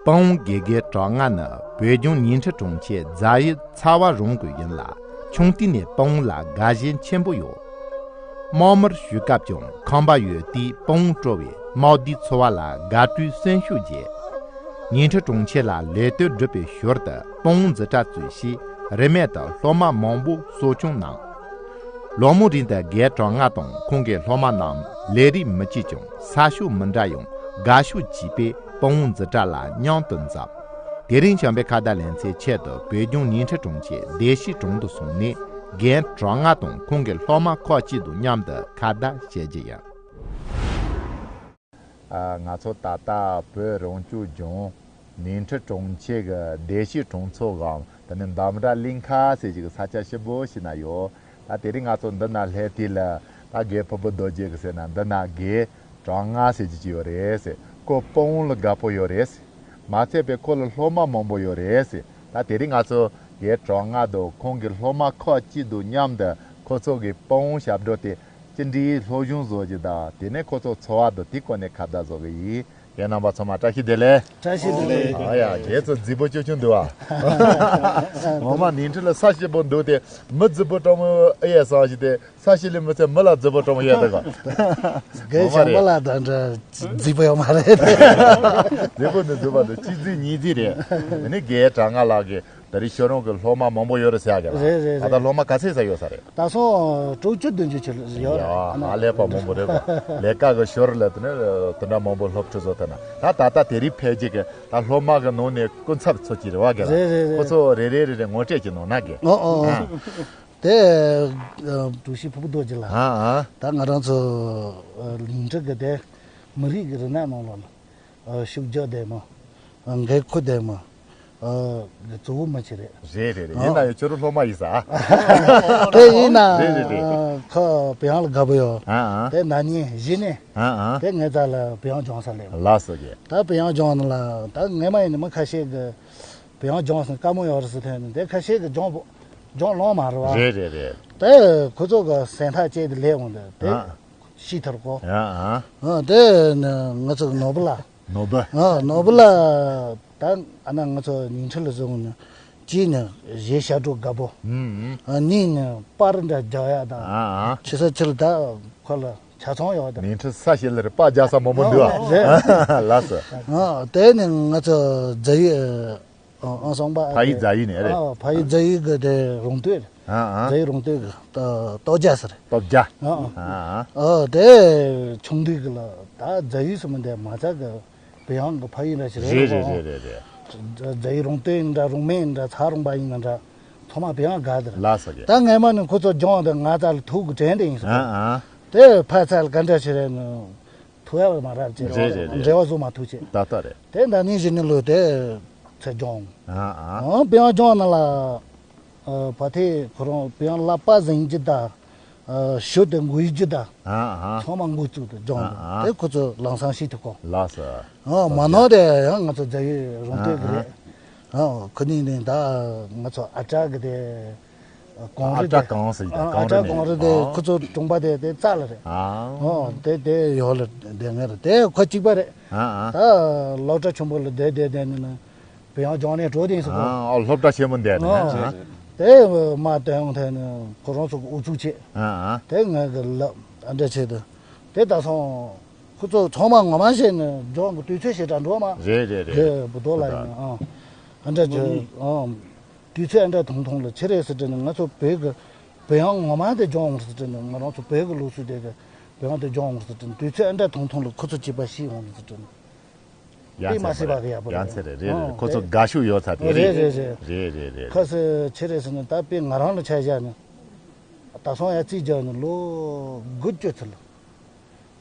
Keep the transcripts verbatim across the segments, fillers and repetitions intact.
སྤང་དབང་དགེ་རྒན་གྲགས་ལྔ་ནི་བོད་ལྗོངས་ཉིང་ཁྲི་གྲོང་ཁྱེར་རྫ་ཡུལ་ཚ་བ་རོང་གི་ཡིན་ལ། ཆུང་དུས་ནས་སྤང་དབང་ལ་དགའ་ཞེན་ཆེན་པོ་ཡོད། དམག་མིར་ཞུགས་སྐབས་ཀྱང་ཁང་པ་ཡོད་དུས་སྤང་དབང་དཀྲོལ་བས་དམག་སྡེའི་འཚོ་བ་ལ་དགའ་སྤྲོའི་སེམས་ཤུགས་རྒྱས། ཉིང་ཁྲི་གྲོང་ཁྱེར་ལ་ལས་དོན་སྒྲུབ་པའི་ཞོར་དུ་སྤང་དབང་འཛིན་གྲྭ་བཙུགས་ཤིང་རིན་མེད་དུ་སློབ་མ་མང་པོ་གསོ་སྐྱོང་གནང་། ལོ་མང་རིང་དུ་རྒན་གྲགས་ལྔ་དང་ཁོང་གི་སློབ་མ་རྣམས་ལས་རིགས་མི་གཅིག་ཀྱང་ས་ཕྱོགས་མི་འདྲ་ཡང་དགའ་ཕྱོགས་གཅིག་པའི་སྤང་དབང་འཛིན་གྲྭ་ལ་མཉམ་དུ་འཛོམས། དེ་རིང་བྱམས་པའི་ཁ་བརྡ་ལེ་ཚན་ཆེད་དུ་བོད་ལྗོངས་ཉིང་ཁྲི་གྲོང་ཁྱེར་བདེ་སྐྱིད་གྲོང་དུ་སོང་ནས་རྒན་གྲགས་ལྔ་དང་ཁོང་གི་སློབ་མ་ཁག་ཅིག་དང་མཉམ་དུ་ཁ་བརྡ་བྱེད་རྒྱུ་ཡིན། ཨ། ང་ཚོ་ད་ལྟ་བོད་རང་སྐྱོང་ལྗོངས་ཉིང་ཁྲི་གྲོང་ཁྱེར་གྱི་བདེ་སྐྱིད་གྲོང་ཚོ་གམ་དེ་ནས་འདམ་ར་གླིང་ཁ་ཟེར་གྱི་ས་ཆ་ཞིབ་པོ་ཞིག་ན་ཡོད། ད་དེ་རིང་ང་ཚོ་འདི་ན་སླེབས་དུས་ལ་ད་རྒན་ཕུར་བུ་རྡོ་རྗེ་གི་ཟེར་ན་འདི་ན་རྒན་གྲགས་ལྔ་ཟེར་གྱི་ཅིག་ཡོད་རེད་ཟེར། ཁོ་སྤང་དབང་ལ་དགའ་པོ་ཡོད་རེད་ཟེར། མ་ཚད་པའི་ཁོ་ལ་སློབ་མ་མང་པོ་ཡོད་རེད་ཟེར། ད་དེ་རིང་ང་ཚོ་རྒན་གྲགས་ལྔ་དང་ཁོང་གི་སློབ་མ་ཁག་ཅིག་དང་མཉམ་དུ་ཁོ་ཚོ་གི་སྤང་དབང་ཞབས་བྲོ་དེ་ཅི་འདྲའི་སློབ་སྦྱོང་བཟོ་རྒྱུ་དང་དེ་ནས་ཁོ་ཚོ་འཚོ་བ་དང་དེའི་སྐོར་ནས་ཁ་བརྡ་བཟོ་གི་ཡིན། རྒན་རྣམ་པ་ཚང་མ་བཀྲ་ཤིས་བདེ་ལེགས། བཀྲ་ཤིས་བདེ་ལེགས། ཨ་ཡ། རྒན་ཚོ་རྫིག་པོ་ཅོ་ཅོ་འདུག་ཨ། ངོ་མ་ཉིང་ཁྲི་ལ་ས་སྐྱིད་པོ་འདུག་སྟེ་མི་རྫིག་པོ་སྤྲང་མོ་ཨེ་ཡ་སང་ཞིག་སྟེ་ས་སྐྱིད་ལས་མི་ཚད་མི་ལ་རྫིག་པོ་སྤྲང་མོ་ཡོད་དེ་ག། རྒན་ངོ་མ་བྱམས་པ་རེད། ལགས་དང་འདྲ་རྫིག་པོ་ཡོད་མ་རེད། རྫིག་པོ་ནི་རྫིག་པ་འདུག་གཅིག་རྫིག་གཉིས་རྫིག་རེད། དེ་ནི་རྒན་གྲགས་ལྔ་ལགས་ཀྱིས་ད་རེས་ཁྱོད་རང་གི་སློབ་མ་མང་པོ་ཡོད་རེད་ཟེར་ཡ་གི་ལ། རེད་རེད་ད་ལྟ་རེད། སློབ་མ་ག་ཚད་ཙམ་ཡོད་ས་རེད། ད་སོང་དྲུག་ཅུ་བདུན་ཅུ་ཅིག་ཡོད་རེད། ཡ་ཨ་ན། ཨ་ལས་པ་མང་པོ་རེད་པ། ལས་ཀ་གི་ཞོར་ལ་དེ་ནས་དེ་འདྲ་མང་པོ་སློབ་ཁྲིད་བཟོ་ཐུབ་ན་ད་ད་ལྟ་དེ་རིང་ཕལ་ཆེར་གི་ད་སློབ་མ་གི་ནང་ནས་སྐུ་ཚབ་ཚོ་ཅིག་རེད་བ་གི་ལ། རེད་རེད་རེད། ཁོ་ཚོ་རེ་རེ་རེ་རེ་ངོ་སྤྲོད་ཅིག་གནང་ན་གི། ཨོ་ཨོ་ཨོ། ཨ། དེ་ཨ། དྲུག་ཤི་ཕུ་བུ་རྡོ་རྗེ་ལ། ཨ་ཨ། ད་ང་རང་ཚོ་ཨ། ཉིང་ཁྲི་གི་དེ་མི་རིགས་ཀྱི་རིག་གནས་ནང་ལོགས་ལ། ཨ། ཤུགས་རྒྱག་བདེ་མོ། ཨ། འགན་ཁུར་བདེ་མོ། ཨ། གཙོ་བོ་མི་ཆེ་རེད། རེད་རེད་རེད། ཨ། ཡིན་ན་ཡང་ཁྱོད་རང་སློབ་མ་ཡིན་ས། དེ་ཡིན་ན། རེད་རེད་རེད། ཨ། ཁོ་བོད་ཡང་ལ་དགའ་པོ་ཡོད། ཨ་ཨ། དེ་ན་ནིང་གཞི་ནས། ཨ་ཨ། དེ་ངའི་རྩ་ལ་བོད་ཡང་སྦྱོང་ས་སླེབས། ལགས་སོ་རྒན། ད་བོད་ཡང་སྦྱོང་ན་ལ་ད་ངས་མ་ཡིན་ན་མི་ཁ་ཤས་ཀྱི་བོད་ཡང་སྦྱོང་ཟིན་དཀའ་མོ་ཡོད་རེད་ཟེར་ཐོན་ནས་དེ་ཁ་ཤས་ཀྱི་སྦྱོང་སྦྱོང་ལོང་མ་རེད་བ། རེད་རེད་རེད། དེ་ཁོ་ཚོ་གི་སེམས་ཐག་བཅད་དེ་སླེབས་འོང་དེ། ཨ། ཤི་ཐར་གོ། ཡ་ཨ། ཨ། དེ་ནི་ང་ཚོ་གི་ནོར་བུ་ལགས། ནོར་བུ། ཨ། ནོར་བུ་ལགས་ད་ཨ་ན་ང་ཚོ་ཉིང་ཁྲི་ལ་བཟུང་ནི་གཅིག་ནི་གཞས་ཞབས་བྲོ་དགའ་པོ། ཨུམ་ཨུམ། ཨ། གཉིས་ནི་པར་འདྲ་རྒྱག་ཡ་དང་། ཨ་ཨ། ཆེ་ས་ཆེ་ལ་ད་ཁོ་ལ་ཆ་ཚང་ཡོད་དང་། ཉིང་ཁྲི་ས་ཞིག་ལ་རེ་པར་རྒྱག་ས་མང་པོ་འདུག་ཨ། རེད། ལགས་སོ། ཨ། དེ་ནི་ང་ཚོ་རྫ་ཡུལ། ཨང་སོང་པ། ཕ་ཡུལ་རྫ་ཡུལ་ནས་རེད། ཨ། ཕ་ཡུལ་རྫ་ཡུལ་གི་དེ་རོང་སྟོད། ཨ་ཨ། རྫ་ཡུལ་རོང་སྟོད་གི་ཏོ་ཏོ་རྒྱ་ཟེར། ཏོ་རྒྱ། ཨ་ཨ། ཨ་ཨ། ཨ་དེ་ཆུང་དུས་གི་ལ་ད་རྫ་ཡུལ་སུ་མི་འདས་མ་ཚ་གི་བོད་ཡང་གི་ཕ་ཡུལ་འདྲ་ཞིག་རེད། རེད་རེད་རེད་རེད། རྫ་ཡུལ་རོང་སྟོད་ཡིན་འདྲ་རོང་སྨད་ཡིན་འདྲ་ཚ་རོང་པ་ཡིན་འདྲ་ཚང་མ་བོད་ཡང་དགའ་དེར། ལགས་སོ་རྒན། ད་ངས་མ་ནི་ཁོ་ཚོ་སྦྱོང་དེ་ང་ཚ་ལ་ཐུག་གི་དྲན་དེ་ཡིན་སོང་། ཨ་ཨ། དེ་ཕ་ཚ་ལ་ག་འདྲ་ཞིག་རེད་ནི། ཐུ་ཡ་བ་མ་རབ་ཅེས། རེད་རེད་རེད། འབྲེལ་བ་བཟོ་མ་ཐུབ་ཅེས། ད་ལྟ་རེད། དེ་ད་ནི་གཞི་ནི་ལོས་དེ་ཚེ་སྦྱོང་། ཨ་ཨ། ཨང་པེ་ཡང་སྦྱོང་ན་ལ། ཨ། ཕ་ཐེ་ཁོ་རང་པེ་ཡང་ལ་པ་ཟིན་གྱི་ད། ཨ། ཞུ་དེ་འགུལ་གྱི་ད། ཨ་ཨ། ཚང་མ་འགུལ་བཙུགས་དེ་སྦྱོང་། ཨ་ཨ། དེ་ཁོ་ཚོ་ལང་སང་ཤི་ཐུབ་གོ། ལགས་སོ། ཨ། མ་ནོར་དེ་ཡང་ང་ཚོ་རྫ་ཡུལ་རོང་སྟོད་གི་རེད། ཨ་ཨ། ཨ། ཁོ་གཉིས་ནི་ད་ང་ཚོ་ཨ་ཅག་གི་དེ། གངས་རི་ཨ་ཅག་དེ། གངས་ཟེར་གྱི་ཨ། ཨ་ཅག་གངས་རི་དེ། ཨ། ཁོ་ཚོ་གྲོང་པ་དེ་དེ་རྩ་ལ་རེད། ཨ། ཨོ་དེ་དེ་ཡོག་ལ་བསྡད་ངེས་རེད། དེ་ཁོ་གཅིག་པ་རེད། ཨ་ཨ། ད་སློབ་གྲྭ་ཆེན་པོ་ལ་བསྡད་བསྡད་བསྡད་ནས་ན་བོད་ཡང་སྦྱོང་ནས་འགྲོ་དེ་ཡིན་ཟེར་གོ། ཨ་ཨ། སློབ་གྲྭ་ཆེན་མོ་བསྡད་ནས། ཨ། ཨ། དེ་མ་དོན་ཡོང་ཐལ་ནས་ཁོ་རང་ཚོ་གི་ཨུ་ཚུགས་བྱེད། ཨ་ཨ། དེ་ངས་གི་ལབ་ཨ་འདྲ་བྱེད་དུ། དེ་ད་སོང་ཁོ་ཚོ་ཚང་མ་ངོ་མ་བཤད་ནས་སྦྱོང་གི་དུས་ཚོད་ཞེ་དྲག་འགྲོ་མ། རེད་རེད་རེད། དེ་བུ་དོ་ལ་ཡིན། ཨ་ཨ་འདྲ་བྱེད། ཨ། དུས་ཚོད་ཨ་འདྲ་ཐུང་ཐུང་ལ་ཆི་རེད་ཟེར་དྲན་ནས་ང་ཚོ་བོད་ཀྱི་བོད་ཡང་ངོ་མ་དེ་སྦྱོང་འོང་ཟེར་དྲན་ནས་ང་རང་ཚོ་བོད་ཀྱི་ལུགས་སྲོལ་དེ་གི་བོད་ཡང་དེ་སྦྱོང་འོང་ཟེར་དྲན་ནས་དུས་ཚོད་ཨ་འདྲ་ཐུང་ཐུང་ལ་ཁོ་ཚོ་སྐྱིད་པ་ཤི་འོང་ཟེར་དྲན་ནས། ཡང་དེ་མ་ཚེ་སྲིད་པ་གི་ཡག་པོ་རེད། ཡང་ཚེ་རེད་རེད་རེད། ཨང་ཁོ་ཚོ་དེ་དགའ་ཤོས་ཡོད་ཚ་དེ་རེད། རེད་རེད་རེད། རེད་རེད་རེད། ཁ་སི་ཆི་རེད་ཟེར་ན་ད་དཔེ་ང་རང་ལ་ཆ་བཞག་ནས་ད་སོང་ཡ་རྩིས་རྒྱག་ནས་ལོ་དགུ་བཅུ་ཚུར་ལ།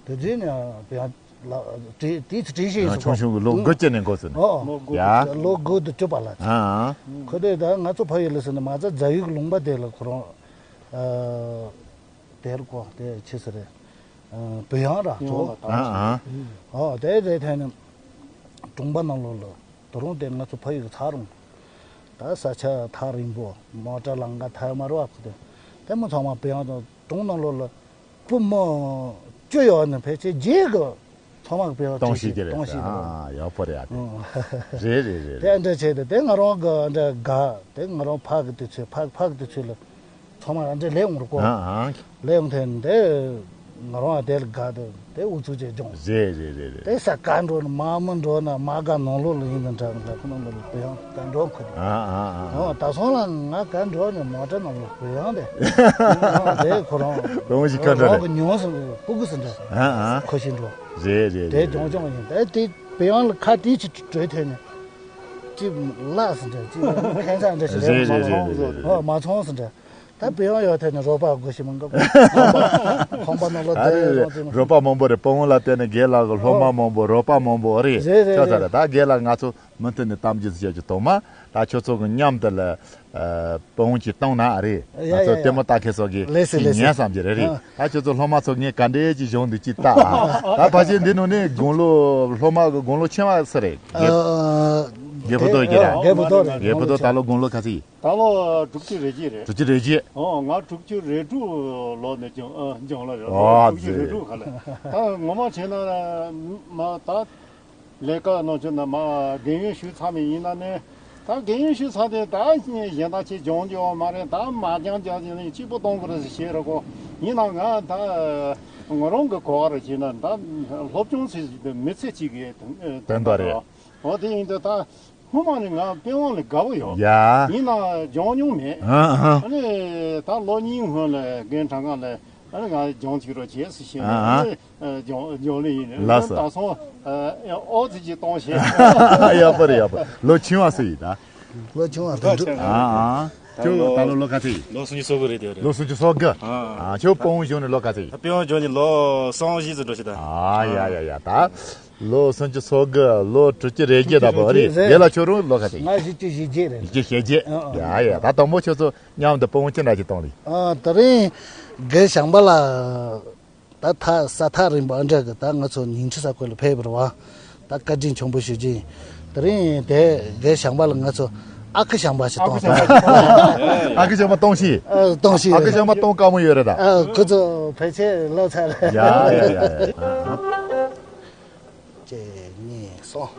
དེ་དུས་ནས་བོད་ཡང་ལ་དེ་དེ་ཚོ་བྲིས་ཤེས་ཡིན་ཟེར་གོ། ཆུང་ཆུང་གི་ལོ་དགུ་བཅུ་ནས་འགོ་ཚུགས་ནས། ཨོ། ཡ། ལོ་དགུ་དང་བཅུ་པ་ལ། ཨ། ཁོ་དེ་ད་ང་ཚོ་ཕ་ཡུལ་ལ་ཟེར་ན་མ་རྩ་རྫ་ཡུལ་གི་ལུང་པ་དེ་ལ་ཁོ་རང་། ཨ། དེར་གོ་དེ་ཆི་ཟེར་རེད། ཨ། བོད་ཡང་ར་ཚོ། ཨ་ཨ། ཨོ་དེ་དེ་ཐད་ནས་གྲོང་པ་ནང་ལོགས་ལ་དོ་རུང་དེ་ང་ཚོ་ཕ་ཡུལ་གི་ཚ་རུང་། ད་ས་ཆ་ཐག་རིང་པོ་མོ་ཊ་ལང་ག་ཐག་མ་རུ་བ་ཁོ་དེ་དེ་མོ་ཚང་མ་བོད་ཡང་དང་གྲོང་ནང་ལོགས་ལ། བུ་མོ་བཅུ་ཡོད་ནི་ཕལ་ཆེར་བརྒྱད་ཀྱི་ ཐོག་མར་དཔེ་བ་གཏོང་བཤད་ཀྱི་རེད། གཏོང་བཤད་ཀྱི་རེད། ཨ་ཡག་པོ་རེད་ཨ། དེ་རེད་རེད་རེད། དེ་འདྲ་བྱས་ཏེ་དེ་ང་རང་གི་འདྲ་དགའ་དེ་ང་རང་ཕ་གི་དུས་ཚོད་ཕ་ཕ་གི་དུས་ཚོད་ལ་ཚང་མ་འདྲ་ལས་འོང་རུ་གོ། ཨ་ཨ། ལས་འོང་ཐེངས་དེ་ང་རང་དེ་ལ་དགའ་དེ་དེ་ཨུ་ཚུགས་བྱས་སྦྱོང་། རེད་རེད་རེད་རེད། དེ་ས་ག་འགྲོ་ན་མ་མི་འགྲོ་ན་མ་དགའ་ནང་ལོགས་ལ་ཡིན་ན་འདྲ་འདྲ་ཁོ་ན་ལ་དཔེ་ཡང་ག་འགྲོ་ཁོ་དེ། ཨ་ཨ་ཨ། ད་སོང་ལ་ང་ག་འགྲོ་ནས་མོ་ཊ་ནང་ལ་དཔེ་ཡང་དེ་དེ་ཁོ་རང་རང་གི་ཉོན་སོང་སྤུ་གུ་སུ་འདྲ་ཨ་ཨ་ཁོ་ཤི་འགྲོ། རེད་རེད་དེ་རེད། སྦྱོང་སྦྱོང་ཡིན་དེ་དེ། བོད་ཡང་ལ་ཁ་དེའི་ཕྱི་བྲོས་ཐོན་ནས། ཅི་ལགས་སུ་འདྲ་ཅི་ཁན་ས་འདྲ་ཞིག་རེད་རེད་མ་རེད་རེད། ཚོང་རེད། ཨོ་མ་ཚོང་སུ་འདྲ། ད་བོད་ཡང་ཡོད་ཐོན་ནས་རོགས་པ་དགོས་ཤེས་མང་གི། ཁང་པ་ནང་ལ་ཨ་རེ་རེད་བསྡད་རོགས་པ་མང་པོ་རེད། སྤོ་བོ་ལ་བརྟེན་ནས་རྒན་ལགས་ཀྱི་སློབ་མ་ཨོ་མང་པོ་རོགས་པ་མང་པོ་ཨ་རེད། རེད་རེད་ཆོག་ས་རེད། རེད། ད་རྒན་ལགས་ང་ཚོ་མུ་མཐུད་ནས་གཏམ་རྒྱུད་ཟེར་རྒྱུ་དང་མ་ད་ཁྱོད་ཚོ་གི་མཉམ་དུ་ལ། ཨ། སྤུན་ཆེ་བཏང་ན་ཨ་རེད། ང་ཡ་ཚོ་ཡ་ལྟད་མོ་ཡ། ལྟ་མཁན་ཚོ་གིས་ལེ་སི་ཅིག་ལེ་སི། ཉན་བསམ་གྱི་རེད་རེད། ཨ། ད་ཁྱོད་ཚོ་སློབ་མ་ཚོ་ངས་ག་འདྲས་ཅིག་བྱུང་འདུག་ཅིག་ལྟ་ཨ། ད་ཕལ་ཆེར་འདི་ནང་ནས་དགུང་ལོ་སློབ་མ་གི་དགུང་ལོ་ཆེ་བ་སུ་རེད། ཨ། རྒད་པོ་རྡོ་རྗེ་རེད། རྒད་པོ་རྡོ་རེད། རྒད་པོ་རྡོ་ད་ལོ་དགུང་ལོ་ག་ཚོད་ཡིན། ད་ལོ་དྲུག་ཅུ་རེ་གཅིག་རེད། དྲུག་ཅུ་རེ་གཅིག་ཨོ་ང་དྲུག་ཅུ་རེ་དྲུག་ལོ་ནས་སྦྱོང་ཨ་སྦྱོང་ལ་རེད། ཨོ་དྲུག་ཅུ་རེ་དྲུག་ག་ལ་ད་ངོ་མ་བྱས་ན་མ་ད། ལས་ཀ་ནང་ཆུ་ན་མ་རྒན་ཡོལ་ཞུས་ཚར་མི་ཡིན་ན་ནི། ད་རྒན་ཡོལ་ཞུས་ཚར་དེ་ད་གཞན་དག་ཆེ་སྦྱོང་རྒྱུ་མ་རེད། ད་མ་སྦྱང་སྦྱང་ནི་གཅིག་པུ་གཏོང་དགོས་རེད་ཟེར་བཤད་རོགས་གོ། ཡིན་ན་ང་ད་ང་རང་གི་གོ་བ་རུ་བྱས་ན་ད་སློབ་སྦྱོང་ཟེར་གྱི་འདི་མི་ཚེ་གཅིག་གི་དོན་དག་རེད། འོ་དེ་ཡིན་དུས་ད་སྔོན་མ་ནས་ང་པི་ཝང་ལ་དགའ་བོ་ཡོད། ཡ། ཡིན་ན་སྦྱོང་མྱོང་མེད། ཨ་ཨ། ཨ་ནི་ད་ལོ་གཉིས་སྔོན་ལ་རྒན་གྲངས་ཀ་ལ། ཨ་ནི་ང་སྦྱོང་ཅིག་རོགས་བྱེད་ཟེར་བཤད་ནས་ཨ་ཨ། ཨ་ནི་སྦྱོང་སྦྱོང་ལེ་ཡིན་ལགས་སོ། ད་སོང་ཨོ་ཙི་ཅིག་གཏོང་བྱེད། ཡག་པོ་རེད་ཡག་པོ། ལོ་ཆུང་བ་སུ་ཡིན་ད། ལོ་ཆུང་བ་དོན་གྲུབ། ཨ་ཨ། ཁྱོད་ད་ལོ་ལོ་ག་ཚོད་ཡིན། ལོ་སུམ་ཅུ་སོ་དགུ་རེད་དེ་རེད། ལོ་སུམ་ཅུ་སོ་དགུ་ཨ། ཨ་ཁྱོད་སྤོ་བོ་གཞུང་ནས་ལོ་ག་ཚོད་ཡིན། སྤོ་བོ་གཞུང་ནས་ལོ་སོང་བཞི་ཙམ་འགྲོ་ཞིག་ད། ཨ་ཡ་ཡ་ཡ་ད། ལོ་སུམ་ཅུ་སོ་དགུ་ལོ་དྲུག་ཅུ་རེ་བརྒྱད་ད་པོ་རེད། རེད། དེ་ལ་ཁྱོད་རང་ལོ་ག་ཚོད་ཡིན། ང་བཞི་བཅུ་ཞེ་བརྒྱད་རེད། བཞི་བཅུ་ཞེ་བརྒྱད་ཡ་ཡ་ད་དང་པོ་ཁྱོད་ཚོ་མཉམ་དུ་སྤོ་བོ་ཅི་འདྲ་ཞིག་གཏོང་ལེ། ཨ་དེ་རིང་རྒན་བྱམས་པ་ལགས་ད་ཐག་ས་ཐག་རིང་པོ་ཨ་འདྲ་གི་ད་ང་ཚོ་ཉིང་ཁྲི་ས་ཁུལ་ལ་ཕེབས་པ་རེད་བ། ད་བཀའ་དྲིན་ཆེན་པོ་ཞུ་རྒྱུ་ཡིན། དེ་རིང་དེ་རྒན་བྱམས་པ་ལགས་ང་ཚོ་ཨ་ཁུ་བྱམས་པ་ཞིག་གཏོང་ཨ་ཁུ་བྱམས་པ་གཏོང་ཤིག་ཨ་གཏོང་ཤིག་ཨ་ཁུ་བྱམས་པ་གཏོང་དཀའ་མོ་ཡོད་རེད་ད། ཨ་ཁོ་ཚོ་ཕལ་ཆེར་ལོ་ཚར་རེད། ཡ་ཡ་ཡ་ཡ། གཅིག་གཉིས་གསུམ།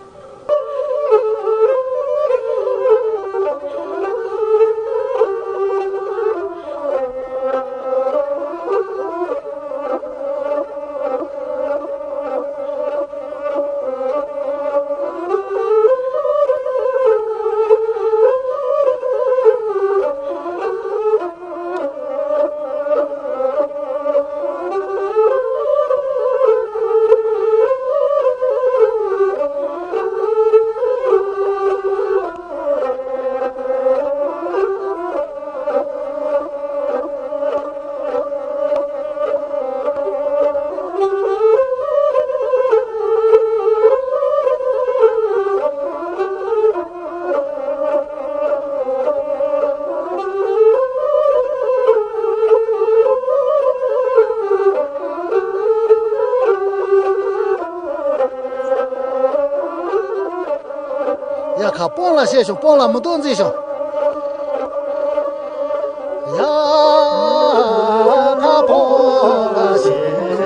ཡ་ཁ་སྤོང་ལ་བཤད་བྱུང་། སྤོང་ལ་མི་ཏོག་འཛིན་བྱུང་། ཡ་ཁ་སྤོང་ལ་བཤད་བྱུང་།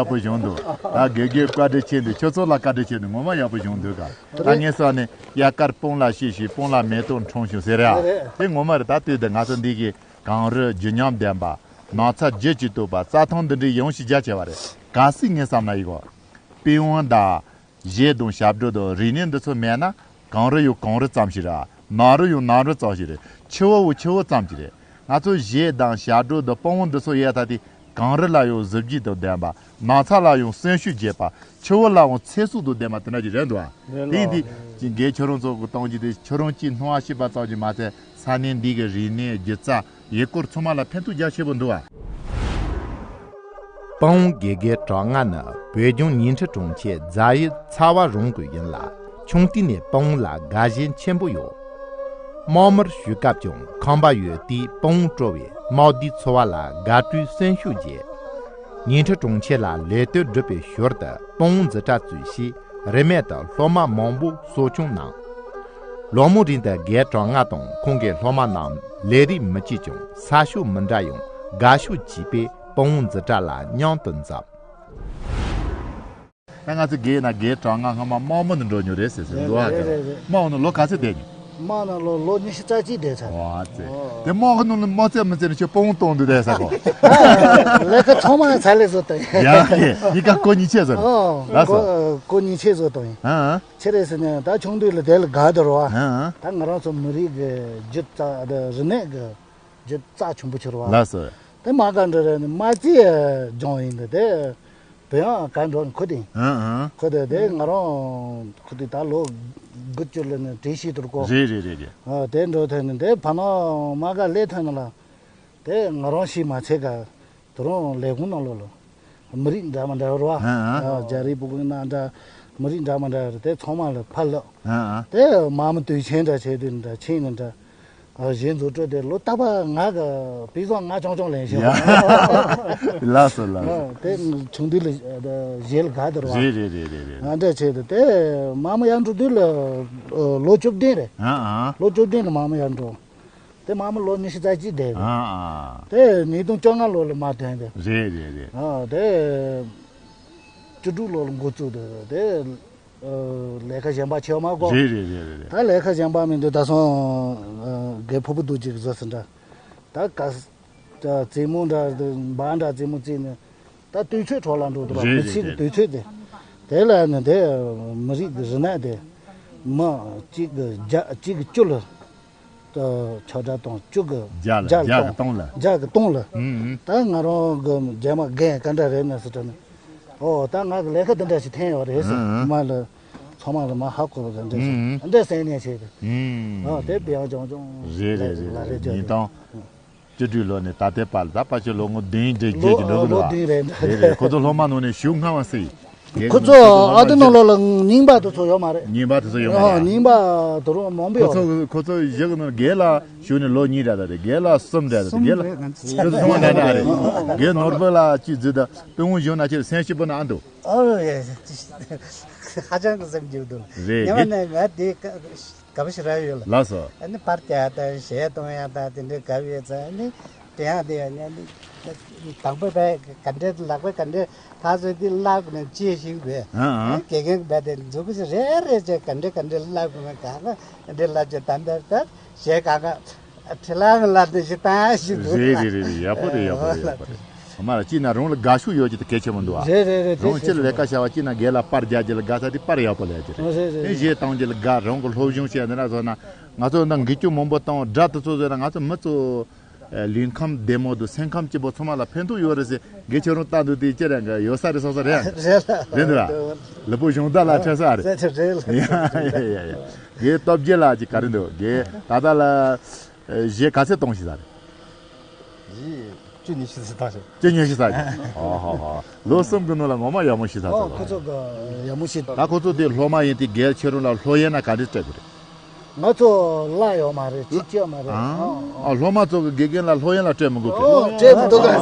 ཡག་པོ་བྱུང་འདུག་ད་དགེ་རྒན་བཀའ་དྲིན་ཆེ་འདུག་ཁྱོད་ཚོ་ལ་བཀའ་དྲིན་ཆེ་འདུག་ངོ་མ་ཡག་པོ་བྱུང་འདུག་ག་ད་ངས་སོགས་ནས་དབྱར་དཀར་སྤང་ལ་ཤི་ཤི་སྤང་ལ་མེ་ཏོག་འཁྲུངས་བྱུང་ཟེར་ཡ། དེ་ངོ་མ་རེད། ད་ལྟོས་དེ་ང་ཚོ་འདི་གི་གངས་རི་བརྗིད་ཉམས་ལྡན་པ། ནགས་ཚལ་རྒྱུད་ཀྱི་སྟོབས་པ། རྩྭ་ཐང་འདི་འདྲའི་ཡོང་ཞིག་རྒྱ་ཆེ་བ་རེད། གལ་སྲིད་ངས་བསམ་ན་ཡིན་གོ། པི་ཝང་དང་། གཞས་དང་ཞབས་བྲོ་དང་རིག་གནས་འདི་ཚོ་མེད་ན། གངས་རི་ཡང་གངས་རི་ཙམ་ཞིག་རེད། ནགས་རི་ཡང་ནགས་རི་ཙམ་ཞིག་རེད། ཆུ་བོ་ཡང་ཆུ་བོ་ཙམ་ཞིག་རེད། ང་ཚོ་གཞས་དང་ཞབས་བྲོ་དང་པི་ཝང་འདི་ཚོ་ཡོད་ད་དེ། གངས་རི་ལ་ཡང་གཟི་བརྗིད་དང་ལྡན་པ། ནགས་ཚལ་ལ་ཡང་སེམས་ཤུགས་རྒྱས་པ། ཆུ་བོ་ལ་ཡང་ཚེ་སྲོག་དང་ལྡན་པ་དེ་འདྲ་ཞིག་རེད་འདུག་ཨ། དེ་ཡིན་དུས་ཀྱི་འགན་ཁྱོད་རང་ཚོ་གི་གཏོང་རྒྱུ་དེ་ཁྱོད་རང་གཅིག་སྣང་བ་ཤེས་པ་ཙམ་གྱིས་མ་ཚད། ས་གནས་འདི་གི་རིག་གནས་སྒྱུ་རྩལ་ཡུལ་སྐོར་ཚང་མ་ལ་ཕན་ཐོགས་རྒྱ་ཆེ་པོ་འདུག་ཨ། པི་ཝང་དགེ་རྒན་གྲགས་ལྔ་ནི་བོད་ལྗོངས་ཉིང་ཁྲི་གྲོང་ཁྱེར་རྫ་ཡུལ་ཚ་བ་རོང་གི་ཡུལ་ལ་ཆུང་དུས་ནས་པི་ཝང་ལ་དགའ་ཞེན་ཆེན་པོ་ཡོད། དམག་མིར་ཞུགས་སྐབས་ཀྱང་ཁང་པ་ཡོད་དུས་པི་ཝང་དཀྲོལ་བས་དམག་སྡེའི་འཚོ་བ་ལ་དགའ་སྤྲོའི་སེམས་ཤུགས་རྒྱས། ཉིང་ཁྲི་གྲོང་ཁྱེར་ལ་ལས་དོན་སྒྲུབ་པའི་ཞོར་དུ་པི་ཝང་འཛིན་གྲྭ་བཙུགས་ཤིང་རིན་མེད་དུ་སློབ་མ་མང་པོ་གསོ་སྐྱོང་གནང་། ལོ་མང་རིང་དུ་རྒན་གྲགས་ལྔ་དང་ཁོང་གི་སློབ་མ་རྣམས་ལས་རིགས་མི་གཅིག་ཀྱང་ས་ཕྱོགས་མི་འདྲ་ཡང་དགའ་ཕྱོགས་གཅིག་པས་པི་ཝང་འཛིན་གྲྭ་ལ་མཉམ་དུ་འཛོམས། ད་ང་ཚོ་རྒན་ན་རྒན་གྲགས་ལྔ་སྔ་མ་དམག་མི་དུ་འགྲོ་མྱོང་རེད་ཟེར་ཟེར་འདུག་ཨ། རེད་རེད་རེད། དམག་ནང་ལོ་ག་ཚོད་བསྡད་མྱོང་། དམག་ནང་ལོ་ལོ་ཉི་ཤུ་རྩ་གཅིག་བསྡད་ཚར། ཨོ་ཙེ། དེ་དམག་གི་ནང་ལ་མ་ཚད་མི་ཚད་ནས་ཁྱོད་པི་ཝང་གཏོང་དུ་བསྡད་ས་གོ། ལས་ཀ་ཚང་མ་ཚར་ལས་བཟོ་ལྟ་ཡིན། ཡ་ཡེ་གཉིས་ཀ་ཀོ་གཉིས་ཆེ་བཟོ་རེད། ཨོ། ལགས་སོ། ཀོ་ཀོ་གཉིས་ཆེ་བཟོ་ལྟ་ཡིན། ཨ་ཨ། ཆི་རེད་ཟེར་ན་ད་ཆུང་དུས་ལ་དེ་ལ་དགའ་འདུག་ར་བ། ཨ་ཨ། ད་ང་རང་ཚོ་མི་རིགས་ཀྱི་སྒྱུ་རྩལ་དང་རིག་གནས་ཀྱི་སྒྱུ་རྩལ་ཆེན་པོ་ཆེ་ར་བ། ལགས་སོ། དེ་མ་ག་འདྲ་རེད་ནི་མ་ཅི་ལྗོངས་ཡིན་འདི་དེ་བོད་ཡང་ག་འགྲོ་ནི་ཁུ་དེ། ཨ་ཨ། ཁུ་དེ་དེ་ང་རང་ཁུ་དེ་ད་ལོ་དགུ་བཅུ་ལ་ནི་བྲིས་ཤིག་ཐུར་གོ། རེད་རེད་རེད་རེད། ཨ་དེ་འགྲོ་ཐོན་ནི་དེ་ཕ་ནང་མ་ག་ལས་ཐོན་ནི་ལ་དེ་ང་རང་ཤི་མ་ཚད་ག་དུ་རང་ལས་ཁུངས་ནང་ལོགས་ལ་མི་རིགས་འདྲ་མི་འདྲ་ར་བ། ཨ་ཨ། རྒྱ་རིགས་བོད་ཁུལ་ནང་འདྲ་མི་རིགས་འདྲ་མི་འདྲ་རེད་དེ་ཚང་མ་ལ་ཕར་ལབ། ཨ་ཨ། དེ་མ་མི་དུས་ཆེན་འདྲ་བྱས་དུས་འདྲ་ཆེན་ནི་འདྲ། ཨ་གཞས་འཛུགས་སྐྲུན་དེ་ལོ་རྟག་པར་ང་གི་བི་ཟོ་ང་ཆུང་ཆུང་ལེན་ཤེས། ཡ། ལགས་སོ་ལགས་སོ། ཨ་དེ་ཆུང་དུས་ལ་གཞས་ལ་དགའ་དེ་ར་བ། རེད་རེད་རེད་རེད་རེད། ང་འདྲ་བྱས་དུས་དེ་མ་མི་ཡར་འགྲོ་དུས་ལ་ཨ་ལོ་བཅུ་བདུན་རེད། ཨ་ཨ། ལོ་བཅུ་བདུན་ལ་མ་མི་ཡར་འགྲོ། དེ་མ་མི་ལོ་ཉི་ཤུ་རྩ་གཅིག་བསྡད་རེད། ཨ་ཨ། དེ་ཉིས་སྟོང་བཅོ་ལྔ་ལོ་ལ་མ་ཐོན་ཏེ། རེད་རེད་རེད། ཨ་དེ་བཅུ་དྲུག་ལོ་ལ་འགོ་བཙུགས་དེ་དེ། ལས་ཀ་གཞན་པ་བྱེད་མ་དགོས། རེད་རེད་རེད་རེད། ད་ལས་ཀ་གཞན་པ་མི་འདུག་ད་སོང་རྒད་ཕོ་བུ་འདུག་ཅིག་བཟོ་ཟིན་འདྲ། ད་ག་རྩེད་མོ་འདྲ་འབའ་འདྲ་རྩེད་མོ་རྩེས་ནས་ད་དུས་ཚོད་འཕྲོ་བརླག་འགྲོ་འདུག་རེད་མི་ཚེ་གི་དུས་ཚོད་དེ། དེ་ལ་ནི་དེ་མི་རིགས་ཀྱི་རིག་གནས་དེ་མི་གཅིག་གི་བརྒྱ་གཅིག་གི་བཅུ་ལ། ཆོག་སྒྲ་དང་བཅུ་གི་བརྒྱ་ལ་བརྒྱ་གི་སྟོང་ལ། བརྒྱ་གི་སྟོང་ལ། ཨུམ་ཨུམ། ད་ང་རང་གི་རྗེས་མ་རྒན་ག་འདྲ་རེད་ན་ཟེར་དྲན་ནས། ཨོ་ད་ང་གི་ལས་ཀ་འདི་འདྲ་ཞིག་འཐེན་ཡོད་རེད་ཟེར། ཨུམ་ཨུམ། མ་ལ་ཚང་མ་ལ་མ་ཧ་གོ་བ་འདྲ་ཞིག་ཨུམ་ཨུམ། འདྲ་སེམས་ནས་བྱས་ཏེ། ཨུམ། ཨོ་དེ་བེའང་ཅུང་ཅུང་རེད་རེད་རེད་ལ་རེད་རེད་ཅོ་ཉིས་སྟོང་བཅུ་དྲུག་ལོ་ནས་ད་ལྟའི་བར་ལ་ད་ཕལ་ཆེར་ལོ་ངོ་བདུན་བརྒྱད་ལོ་བརྒྱད་ཀྱི་འགྲོ་གི་ལོ་འདུག་བདུན་རེད་འདྲ་རེད་རེད། ཁོ་ཚོ་སློབ་མ་ནང་ནས་ཞུགས་སྔ་བ་སི། ཁོ་ཚོ་ཨ་དེ་ནང་ལོགས་ལ་རྙིང་པ་དེ་ཚོ་ཡོད་མ་རེད། རྙིང་པ་དེ་ཚོ་ཡོད་མ་ཨ་རེད། རྙིང་པ་དེ་རུ་མང་པོ་ཁོ་ཡོད་རེད། ཚོ་ཁོ་ཚོ་བཞི་གི་ནང་རྒན་ལགས་ཞུགས་ནས་ལོ་གཉིས་རེད་ད་རེད། རྒན་ལགས་གསུམ་རེད་ད་རེད། རྒན་ལགས་ཁོ་ཚོ་ཚང་མ་ད་ད་རེད། རྒན་ནོར་བུ་ལགས་གཅིག་བརྫིས་ད་དཔོན་བོ་གཞོན་ན་ཁྱེད་སེམས་སྐྱིད་པོ་ན་ཨ་འདུག་ཨོ་ཡེ། ཧ་ཅང་གི་སེམས་སྐྱིད་འདུག་རེད། ཉི་མ་རྒན་ནས་ང་དེ་དགའ་པོ་ཞིག་རག་ཡོད་ལ། ལགས་སོ། ཨ་ནི་པར་རྒྱག་ཡག་དང་གཞས་གཏོང་ཡག་དང་དེ་འདྲའི་དགའ་ཡོད་ཙང་ཨ་ནི་དེ་ཡང་དེ་ཡང་ཨ་ནི་དང་པོ་བས་ག་འདྲའི་ལག་པས་ག་འདྲའི་ཐག་ཆོད་དེ་བསླབ་དགོས་ནས་ཅི་ཞིག་བས། ཨ་ཨ། དགེ་རྒན་བས་དེ་མཛུབ་གུ་ཞིག་རེ་རེ་བྱས་ག་འདྲའི་ག་འདྲའི་བསླབ་དགོས་ནས་ག་ག་འདྲའི་བསླབ་བྱས་ད་འདྲ་ད་གཞས་ག་ག་ཁྲི་ལ་ལ་དེ་ཞིག་བཏང་ཞིག་འདུག་རེད་རེད་རེད་རེད། ཡག་པོ་རེད། ཡག་པོ་རེད། ཡག་པོ་རེད། ཨ་མ་ལ་གཅིག་ན་རང་ལ་དགའ་ཤོས་ཡོད་ཀྱི་དེ་གལ་ཆེན་པོ་འདུག་ཨ། རེད་རེད་རེད། རང་ཅི་ལ་ལས་ཀ་བྱ་བ་གཅིག་ན་རྒན་ལ་པར་རྒྱག་རྒྱུ་ལ་དགའ་ས་དེ་པར་ཡག་པོ་ལས་ཀྱི་རེད། རེད་རེད་རེད། དེ་གཞས་བཏང་རྒྱུ་ལ་དགའ། རང་གི་སློབ་སྦྱོང་བྱས་འདི་ན་བཟོ་ན་ང་ཚོ་འདི་འགུལ་སྐྱོད་མང་པོ་བཏང་སྒྲ་དེ་ཚོ་བཟོས་ན་ང་ཚོ་མི་ཚོ་ལུས་ཁམས་བདེ་མོ་དང་སེམས་ཁམས་སྐྱིད་པོ་ཚང་མ་ལ་ཕན་ཐོགས་ཡོད་རེད་ཟེར། རྒན་ཁྱེད་རང་ལྟ་འདུག་དེ་ཅི་རེད་འགའ་ཡོད་ས་རེད་སོང་ས་རེད། རེད་ལ། རེད་འདུག་ལ། ལུས་པོ་གཞུང་བདག་ལ་འཕྲད་ས་རེད། རེད་རེད་ལ། ཡ་ཡ་ཡ་ཡ། རྒན་སྟོབས་རྒྱལ་ལགས་ཀྱི་ག་རེ་འདུག་རྒན་ད་ལྟ་ལ། གཞས་ག་ཚད་གཏོང་ཤི་ས་རེད། གཞས་བཅུ་ཉི་ཤུ་ཙམ་བཏང་ཤག་བཅུ་ཉི་ཤུ་ཙམ་གྱི། ཨོ་ཧོ་ཧོ། ལོ་གསུམ་གྱི་ནང་ལ་ངོ་མ་ཡག་མོ་ཤི་ས་ཨོ་ཚོ་ཁོ་ལ། ཚོ་གི་ཡག་མོ་ཤི། ད་ཁོ་ཚོ་དེ་སློབ་མ་ཡིན་དེ་རྒན་ཁྱེད་རང་ལ་སློབ་ཡོན་ན་ག་འདྲས་སྤྲད་དགོས་རེད། ང་ཚོ་གླ་ཡོད་མ་རེད། ཅི་སྤྲད་མ་རེད། ཨ་ཨ། སློབ་མ་ཚོ་གི་དགེ་རྒན་ལ་སློབ་ཡོན་ལ་སྤྲད་མི་དགོས་གི། ཨོ་སྤྲད་མི་འདུག་ག་ང་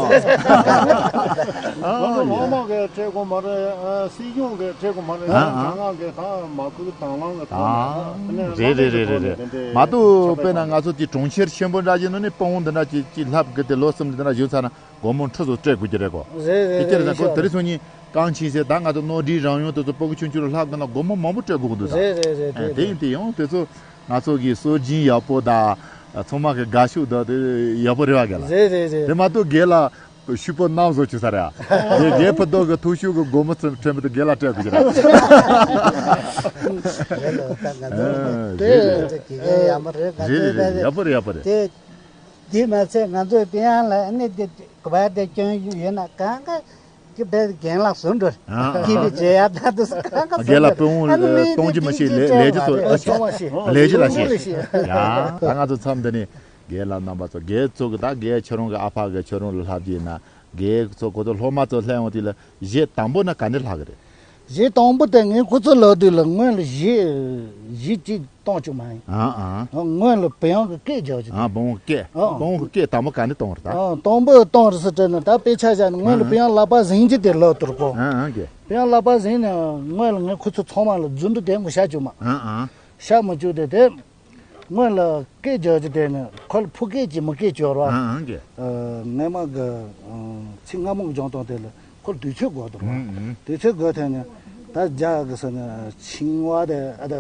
ཚོ་སློབ་མ་གི་སྤྲད་དགོས་མ་རེད། ཨ་སྲིད་གཞུང་གི་སྤྲད་དགོས་མ་རེད། ཨ་ཨ། ང་གི་ད་མ་ཁུ་དང་བླངས་གི་ཐོག་ནས་ཨ་ཨ། རེད་རེད་རེད་རེད། མ་གཏོགས་དཔེར་ན་ང་ཚོ་དེ་གྲོང་ཁྱེར་ཆེན་པོ་འདྲ་ཞིག་ནང་ནས་དཔོན་བོ་འདི་འདྲ་ཅིག་ཅིག་ལྷབ་གི་དེ་ལོ་གསུམ་འདི་འདྲ་བཞུགས་ཚར་ན་སྒོར་མོ་ཁྲི་ཚོ་སྤྲད་དགོས་ཀྱི་རེད་གོ། རེད་རེད། དེ་ཁྱེད་རང་ཚོ་དེ་རིང་སང་ཉིན་ རྐང་ཆེན་ཟེར། ད་ང་ཚོ་ནོར་འཁྲུལ་རང་ཡོང་དེ་ཚོ་སྤུ་གུ་ཆུང་ཆུང་ལ་ལྷག་དགོས་ན་སྒོར་མོ་མང་པོ་སྤྲད་དགོས་ཀྱི་འདུག་ད། རེད་རེད་རེད། ཨ། རེད་དེ་ཡིན་རེད། དེ་ཡང་དེ་ཚོ་ང་ཚོ་གི་སྲོལ་རྒྱུན་ཡག་པོ་དང་ཚང་མ་གི་དགའ་ཤོས་དང་དེ་ཡག་པོ་རེད་བ་རྒན་ལགས། རེད་རེད་རེད། དེ་མ་གཏོགས་རྒན་ལགས་ཕྱུག་པོ་གནམ་བཟོ་བཅུག་ས་རེད་ཨ། རྒན་རྒན་ཕུད་རྡོག་གི་ཐུག་ཤུགས་གི་སྒོར་མོ་ཚུན་ཕྲན་བུ་དེ་རྒན་ལགས་སྤྲད་དགོས་ཀྱི་རེད། རེད་ལ་ད་ང་ཚོ་ཨ། དེ་རེད་རེད། དེ་གི་ཡག་པོ་རེད། ང་རེད་ཚོའི་རེད་རེད། ཕ་ཡག་པོ་རེད། ཡག་པོ་རེད། དེ། དེ་མ་ཚད་ང་ཚོའི་པི་ཡང་ལ་ཨ་ནི་དེ་ག་བ་དེ་སྐྱོན་ཡོད་ན་གང་ག་གི་བས་རྒན་ལགས་སུ་འགྲོ། ཨ། སྐྱིད་པའི་བྱེད་ཡ་ད་དུ་གང་ག་རྒན་ལགས་སུ་དཔོན་འོང་། ཨ་ནི་མི་གཏོང་རྒྱུ་མི་ཤེས། ལས་ལས་རྒྱུ་ཚོ་ཨ་ཤེས། ལས་རྒྱུ་ལ་ཤེས། ཡ་ད་ང་ཚོ་མཚམས་འདི་ནས་རྒན་ལགས་རྣམ་པ་ཚོ། རྒན་ཚོ་གི་ད་རྒན་ཁྱོད་རང་གི་ཨ་ཕ་གི་ཁྱོད་རང་ལ་ལྷབ་ཀྱི་ཡིན་ན། རྒན་ཚོ་ཁོ་ཚོ་སློབ་མ་ཚོ་སླེབས་འོང་དུས་ལ་གཞས་དང་པོ་ན་ག་འདྲ་ལྷག་གི་རེད། གཞས་དང་པོ་དེ་ངས་ཁོ་ཚོ་ལབ་དུས་ལ་སྔོན་ལ་གཞས་གཞས་གཅིག་གཏོང་བཅུག་མ་ཡིན། ཨ་ཨ། སྔོན་ལ་བུ་ཡང་གི་སྐད་རྒྱག་རྒྱུ་དེ། ཨ། བུ་ཡང་སྐད། ཨ། བུ་ཡང་གི་སྐད་དང་པོ་ག་ནས་གཏོང་བ་རེད་ད། ཨ། དང་པོ་གཏོང་རེད་ཟེར་དྲན་ན་ད་དཔེ་ཆ་བཞག་ན་སྔོན་ལ་ཨ་བུ་ཡང་ལག་པ་ཟིན་གྱི་དེ་ལབ་དུར་གོ། ཨ་ཨ་གི། བུ་ཡང་ལག་པ་ཟིན་ནས་སྔོན་ལ་ངས་ཁོ་ཚོ་ཚང་མ་ལ་རྫུན་འདྲ་དེ་མོ་བཤད་བཅུག་མ། ཨ་ཨ། བཤད་མ་བཅུག་དེ་དེ། སྔོན་ལ་སྐད་རྒྱག་རྒྱུ་དེ་ནི་ཁོ་ལ་ཕོ་སྐད་ཀྱིས་མོ་སྐད་སྐྱོར་བ། ཨ་ཨ་གི། ཨ། ངས་མ་གི་ཨ་ཚིག་སྔ་མོ་གི་སྦྱོང་སྟངས་དེ་ལ་ཁོ་ལ་དུས་ཚོད་དགོས་འདུག་བ། ཨུ་ཨུ། དུས་ཚོད་དགོས་ཐལ་ནས་ད་རྒྱ་གི་ས་ནས་ཆིང་བ་དེ་ཨ་ད་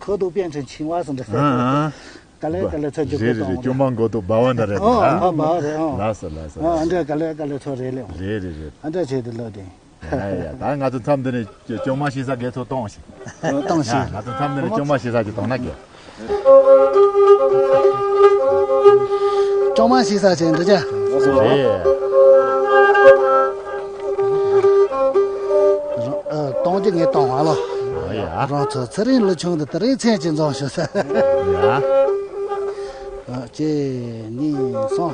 ཁོ་ཏུ་པན་ཁྲེན་ཆིང་བ་ཟེར་འདྲ་ཨ་ཨ། ག་ལེ་ག་ལེ་ཚོ་རྒྱུ་རེད་རེད་རེད། སྐད་གཏོང་སྐྱོ་མ་མགོ་ཏུ་སྦ་བ་འདྲ་རེད། ཨ་ཨ་སྦ་བ་རེད། ཨ། ལགས་སོ་ལགས་སོ། ཨ་ཨ་འདྲ་ག་ལེ་ག་ལེ་ཚོ་རེད་ལེ། རེད་རེད་རེད། ཨ་འདྲ་བྱས་ཏེ་ལབ་དེ། ཡ་ཡ། ད་ང་ཚོ་མཚམས་འདི་ནས་ཅོ་ཅོ་མ་ཤི་ས་གེ་ཚོ་གཏོང་ཞིག་གཏོང་ཞིག་ཡ། ང་ཚོ་མཚམས་འདི་ནས་ཅོ་མ་ཤི་ས་ཅིག་གཏོང་ན་གེ། ཅོ་མ་ཤི་ས་ཅིག་འདི་ཅག་རེད། ཨ། གཏོང་རྒྱུ་ངས་གཏོང་བ་ལོ། ཨ་ཡ། རང་ཚོ་ཚེ་རིང་ལོ་ཆུང་དུ་དེ་རིང་མཚན་གྱི་འཛོམས་ཞུ་ས། ཡ། ཨ། གཅིག་གཉིས་གསུམ།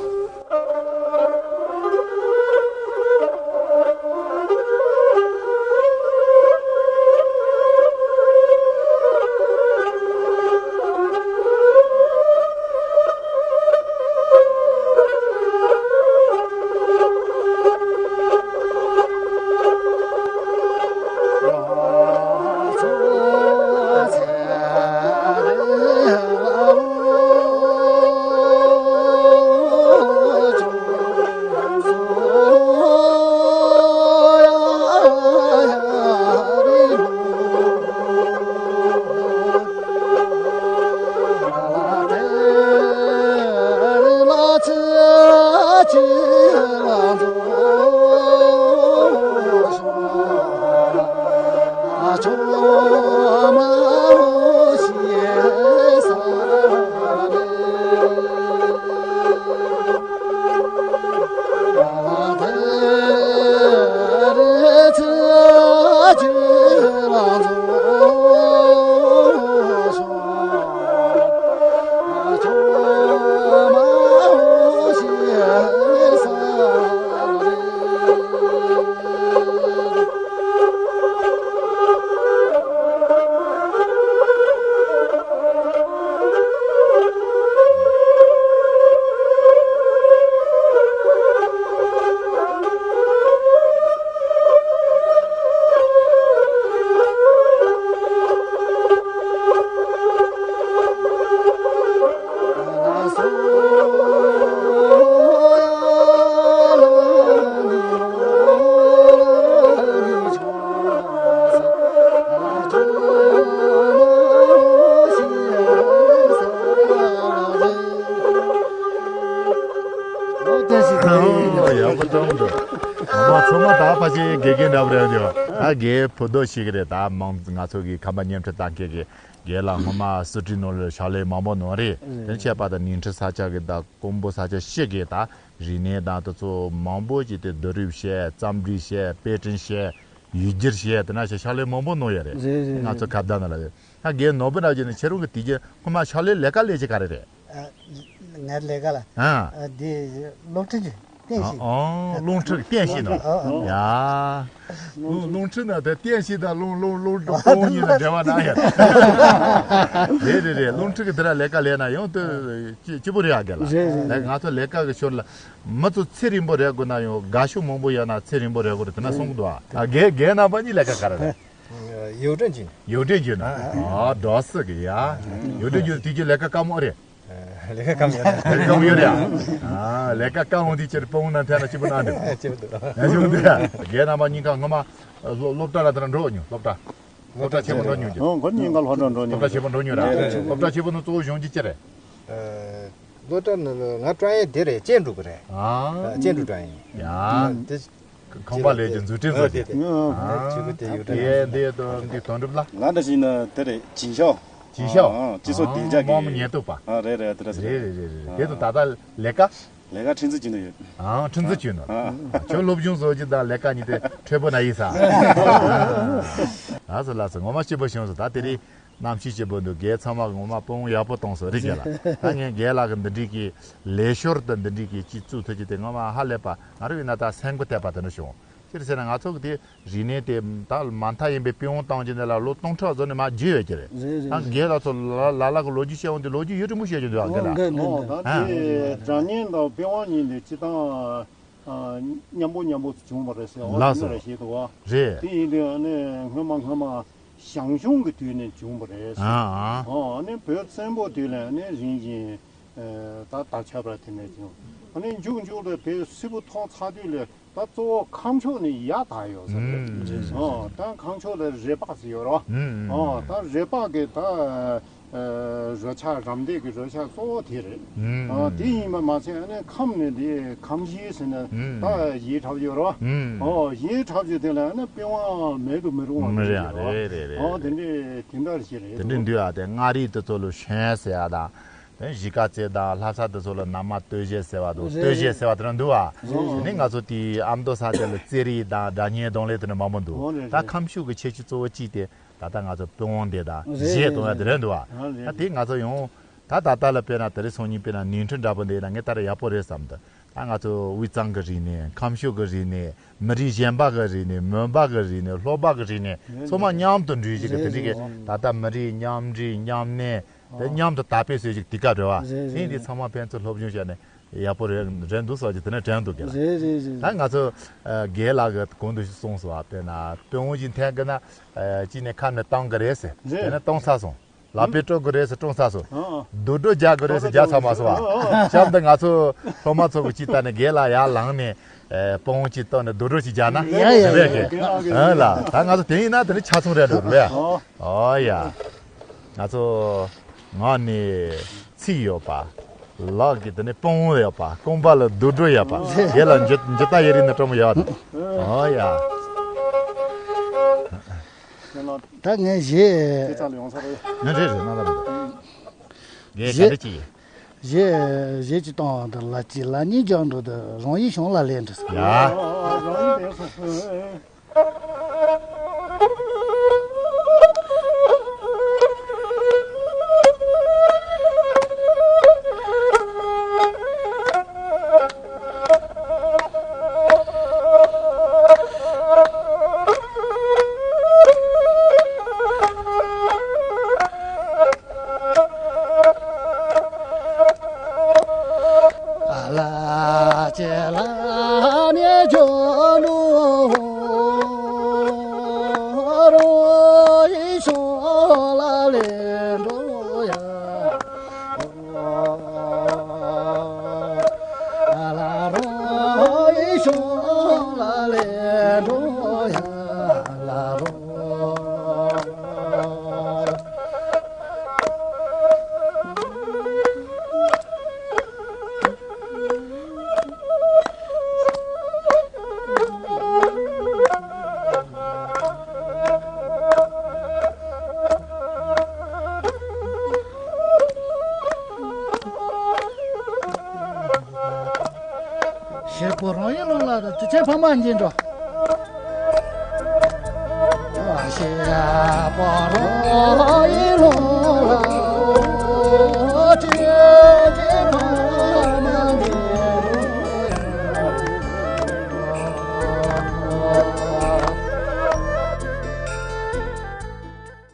ཨོ། ཡག་པོ་བཏང་འདུག་ངོ་མ་ཚང་མ་ད་ཕལ་ཆེར་དགེ་རྒན་འདྲ་པོ་རེད་འདུག་ཨ། རྒན་ཕུད་རྡོག་ཞིག་རེད། ད་མང་ང་ཚོ་གི་ཁམས་པ་བརྙན་འཕྲིན་ལྟ་མཁན་གྱི་རྒན་ལགས་སྔོན་མ་སུ་ཊི་ནང་ལ་ཕྱག་ལས་མང་པོ་གནང་རེད། དེ་ནས་ཁྱད་པར་དུ་ཉིང་ཁྲི་ས་སྐྱ་གི་ད་ཀོང་པོ་ས་ཆ་ཕྱི་གི་ད་རིག་གནས་དང་དེ་ཚོ་མང་པོ་ཅིག་དེ་བསྡུ་རུབ་བྱས། རྩོམ་སྒྲིག་བྱས། དཔེ་སྐྲུན་བྱས། ཡིག་སྒྱུར་བྱས། དེ་ན་ཞིག་ཕྱག་ལས་མང་པོ་གནང་ཡོད་རེད། རེད་རེད་ང་ཚོ་རེད། ཁ་བརྡ་ནང་ལ་རེད། ད་རྒན་ནོར་བུ་རབ་རྒྱས་ནི་ཁྱེད་རང་གི་དུས་རྒྱུན་སྔོན་མ་ཕྱག་ལས་ལས་ཀ་ལས་བྱེད་ག་རེ་རེད། ཨ། ངའི་ལས་ཀ་ལ། ཨ། ཨ། འདི་རླུང་འཕྲིན་གྱི་རྟེན་གཞི། ཨ། རླུང་འཕྲིན་རྟེན་གཞི་ནོ། ཨ། ཨ། ཡ། རླུང་རླུང་འཕྲིན་ན་དེ་རྟེན་གཞི་དང་རླུང་རླུང་རླུང་རླུང་གཉིས་ལ་འབྲེལ་བ་ན་ཡ། རེད་རེད་རེད། རླུང་འཕྲིན་གྱི་དེ་ར་ལས་ཀ་ལས་ན་ཡང་དུ་སྐྱིད་སྐྱིད་པོ་རེད་ཨ། རྒན་ལགས། རེད་རེད། ལས་ང་ཚོ་ལས་ཀ་གི་ཞོར་ལ་མི་ཚོ་ཚེ་རིང་པོ་རེད་དགོས་ན་ཡང་དགའ་ཤོས་མང་པོ་ཡོད་ན་ཚེ་རིང་པོ་རེད་དགོས་རེད། དེ་ན་གསུང་གི་འདུག་ཨ། རྒན་རྒན་རྣམ་པ་གཉིས་ལས་ཀ་ག་རེ་རེད། ཡོ་ཀྲན་གྱི། ཡོ་ཀྲན་གྱི་ན། ཨ། ཨ། འགྲོ་སྲིད་གི་ཡ། ཡོ་ཀྲན་གྱི་དུས་ཀྱི་ལས་ཀ་དཀའ་མོ་རེད། ལས་ཀ་སྐམ་ཡོད་རེད། ལས་ཀ་སྐམ་ཡོད་རེད་ཨ། ལས་ཀ་སྐམ་འོང་དུས་ཁྱེད་སྤུན་ན་ཐད་ན་སྐྱིད་པོ་གནང་འདུག་ཨ་སྐྱིད་པོ་འདུག་ཨ་སྐྱིད་པོ་འདུག་ཡ། རྒན་རྣམ་པ་གཉིས་ཀ་ངོ་མ་སློབ་སློབ་གྲྭ་ལ་དེ་འགྲོ་མྱོང་སློབ་གྲྭ། སློབ་གྲྭ་ཆེན་པོ་འགྲོ་མྱོང་རྒྱུ། ཨོ་ཁོ་གཉིས་ཀ་སློབ་གྲྭ་འགྲོ་མྱོང་། སློབ་གྲྭ་ཆེན་པོ་འགྲོ་མྱོང་ར། སློབ་གྲྭ་ཆེན་པོ་ནང་གཙོ་བོ་གཞོན་རྒྱུ་ཅི་རེད། སློབ་གྲྭ་ནང་ང་ཀྲོང་ཡན་དེ་རེད་ཅན་ཀྲུའུ་གི་རེད། ཨ་ཅན་ཀྲུའུ་ཀྲོང་ཡན། ཡ། དེ་ཁང་པ་ལས་ཀྱི་འཛུགས་སྐྲུན་བཟོ་རྒྱུ། ཨ་ཅི་གི་དེ་ཡོད་དེ་དེ་དེ་དོན་གྲུབ་ལ། ང་འདྲ་ཞིག་ན་དེ་རེད་ཇིན་ཤའོ། ཇིན་ཤའོ། སྤྱི་ཚོགས་བདེ་འཇགས་ཀྱི་མོམ་ཉེན་རྟོག་པ། ཨ་རེད་རེད་དེ་རེད། རེད་རེད་རེད་རེད། དེ་དང་ད་ལྟ་ལས་ཀ་ལས་ཀ་ཁྲིན་ཙི་ཅུན་ནས་ཡོད། ཨང་ཁྲིན་ཙི་ཅུན་ནས། ཁྱོད་སློབ་སྦྱོང་བཟོ་རྒྱུ་དང་ལས་ཀ་གཉིས་དེ་འཕྲོད་པོ་ན་ཡིན་ས། ལགས་སོ་ལགས་སོ། ངོ་མ་སྐྱིད་པོ་བྱུང་སོང་། ད་དེ་རིང་གནམ་གཤིས་སྐྱིད་པོ་འདུག་རྒན་ཚང་མ་གི་ངོ་མ་སྤུན་ཡག་པོ་གཏོང་སོང་རེད་རྒན་ལགས། ད་ངས་རྒན་ལགས་ཀྱི་འདི་འདྲའི་གི་ལས་ཞོར་དུ་འདི་འདྲའི་གི་ཅིག་བཙུགས་ཐུབ་རྒྱུ་དེ་ངོ་མ་ཧ་ལས་པ། ང་རང་ཡིན་ན་ད་སེམས་འགུལ་ཐེབས་པ་དེ་འདྲ་བྱུང་། ཅི་ཟེར་ན་ང་ཚོ་གི་དེ་རིག་གནས་དེ་ད་མ་མཐའ་ཡིན་པའི་པི་ཝང་བཏང་རྒྱུ་འདི་ལ་ལོ་སྟོང་ཕྲག་བཟོ་ནས་མ་བརྗེད་ཡོད་ཀྱི་རེད། རེད་རེད། ད་རྒན་ལགས་ཚོ་ལ་ལ་ལ་གི་ལོ་རྒྱུས་བཤད་འོང་དུས་ལོ་རྒྱུས་ཡུན་རིང་པོ་བཤད་རྒྱུ་འདུག་ཨ་རྒན་ལགས། ཨོ་ད་དེ་སྒྲ་སྙན་དང་པི་ཝང་གཉིས་འདི་སྤྱི་བཏང་མཉམ་པོ་མཉམ་པོ་བྱུང་བ་རེད་ཟེར། ཨོ་ལགས་སོ། དེ་འདྲ་ཞིག་འདུག་ཨ། རེད། དེ་ཡིན་དུས་ཨ་ནི་སྔོན་མ་སྔོན་མ་ཞང་ཞུང་གི་དུས་ནས་བྱུང་བ་རེད་ཟེར། ཨ་ཨ། ཨོ་ཨ་ནི་བོད་བཙན་པོ་དུས་ལ་ཨ་ནི་རིམ་བཞིན་ད་ད་ཆ་བར་དེ་ནས་བྱུང་། ཨ་ནི་མཇུག་མཇུག་ལ་དེ་སིལ་བུ་ཐོག་ཚར་དུས་ལ་ད་གཙོ་བོ་ཁམས་ཕྱོགས་ནས་ཡར་དར་ཡོད་ཟེར། ཨུམ། ཨོ་ད་ཁམས་ཕྱོགས་ལ་རས་པ་ཟེར་ཡོད་རོ། ཨུམ། ཨོ་ད་རས་པ་གི་ད་རོལ་ཆ་རམ་འདེགས་ཀྱི་རོལ་ཆ་གཙོ་བོ་དེ་རེད། ཨུམ། ཨོ་དེ་ཡིན་པ་མ་ཚད་ཨ་ནི་ཁམས་ནས་དེ་ཁམས་གཞས་ཟེར་ནས་ཨུམ། ད་གཞས་འཁྲབ་ཡོད་རོ། ཨུམ། ཨོ་གཞས་འཁྲབ་རྒྱུ་དེ་ལ་ཨ་ནི་པི་ཝང་མེད་དུ་མི་རུང་བ་མི་རེད། རེད་རེད་རེད། ཨོ་དེ་འདྲའི་དེ་འདྲ་ཞིག་རེད། དེ་འདྲའི་འདུག་ཨ། དེ་མངའ་རིས་དེ་ཚོ་ལ་ཞོན་ཟེར་ཡ་དང་། གཞིས་ཀ་རྩེ་དང་ལྷ་ས་དེ་ཚོ་ལ་ན་མ་སྟོད་གཞས་ཟེར་བ་དང་། རེད། སྟོད་གཞས་ཟེར་བ་དེ་འདྲ་འདུག་ཨ། རེད། དེ་ནས་ང་ཚོ་དེའི་ཨ་མདོ་ས་དེ་ལ་རྩེད་རིགས་དང་སྒྲ་སྙན་རྡུང་ལེན་དེ་འདྲ་མང་པོ་འདུག་ཨོ་རེད། ད་རེད། ཁམས་ཕྱོགས་ཀྱི་ཁྱད་ཆོས་གཙོ་བོ་གཅིག་དེ་ད་ལྟ་ང་ཚོ་པི་ཝང་དེ་དང་། རེད། གཞས་གཏོང་ཡ་དེ་རེད་འདུག་ཨ། ཨོ་རེད། ད་དེ་ང་ཚོ་ཡང་ད་ད་ལྟ་ལ་དཔེར་ན་དེ་རིང་སང་ཉིན་དཔེར་ན་ནིང་ཁྲི་འདྲ་པོ་འདི་ཡིན་ན་ངས་ད་རེས་ཡག་པོ་རེད་བསམ་འདུག་ད་ང་ཚོ་དབུས་གཙང་གི་རིག་གནས། ཁམས་ཕྱོགས་ཀྱི་རིག་གནས། མི་རིགས་གཞན་པ་གི་རིག་གནས། མོན་པ་གི་རིག་གནས། ལྷོ་པ་གི་རིག་གནས། ཚང་མ་མཉམ་དུ་འདྲེས་ཤིག་གི་དེ་འདྲའི་གི་ད་ལྟ་མི་རིགས་མཉམ་འདྲེས་མཉམ་གནས་དེ་མཉམ་དུ་དར་སྤེལ་བྱེད་ཤིག་དེ་ག་རེད་བ། རེད་རེད། དེ་འདི་ཚང་མ་ཕན་ཚུན་སློབ་སྦྱོང་བྱས་ནས་ཡག་པོ་རེད་རེད་འདུག་བསམ་གྱི་དེ་ནས་དྲན་འདུག་གི་ལ། རེད་རེད་རེད། ད་ང་ཚོ་རྒན་ལགས་ཀྱིས་གོང་དུ་གསུངས་སོང་བ། དཔེར་ན་པི་ཝང་ཅིག་འཐེན་གི་ན་གཅིག་ནས་ཁ་ནས་བཏང་གི་རེད་ཟེར། རེད། དེ་ནས་བཏང་ཚར་སོང་། ལག་པས་དཀྲོལ་དགོས་རེད་ཟེར་དཀྲོལ་ཚར་སོང་། ཨ་ཨ། རྡོ་སྒྲོ་རྒྱག་དགོས་རེད་ཟེར་རྒྱག་ཚར་མ་སོང་བ། གཤམ་དུ་ང་ཚོ་སློབ་མ་ཚོ་གི་ཅིག་ལྟ་ནས་རྒན་ལགས་ཡར་ལངས་ནས་པི་ཝང་ཅིག་བཏང་ནས་རྡོ་སྒྲོ་ཅིག་རྒྱག་ན་ཡ་ཡ་དེ་འདྲས་ཀྱི། ཨ་ལ་ད་ང་ཚོ་དེ་ཡིན་ན་དེ་ནི་ཆ་ཚང་རེད་འགྲོ་རེད། ཨོ་ཡ། ང་ཚོ་ངག་ནས་ཚིག་ཡོད་པ། ལག་གི་དེ་ནས་པི་ཝང་ཡོད་པ། རྐང་པ་ལ་རྡོ་སྒྲོ་ཡོད་པ། རྒན་ལགས་འཇུ་འཇུ་ལྟ་ཡི་རིགས་ནི་སྤྲང་པོ་ཡོད། ཨོ་ཡ། ད་ངས་གཞས། དེ་ཙམ་ལ་ཡོང་ས་རེད། ང་རེད་རེད་ན་ལ་རེད། ངས་གཞས་ག་འདྲ་ཅིག་གཞས་གཞས་ཅིག་བཏང་བ་དང་ལ་ཅིག་ལ་གཉིས་རྒྱག་འགྲོ་དུས་རང་ཡིད་བྱུང་ལ་ལས་འདྲི་ཟེར། ཡ། རང་ཡིད་ལས་སོང་། ཞེ་པོ་རང་ཡིན་ལོང་ལ་དུ་དུས་ཆེན་ཕ་མ་འགྱིན་འགྲོ། ཞེ་པོ་རང་ཡིན།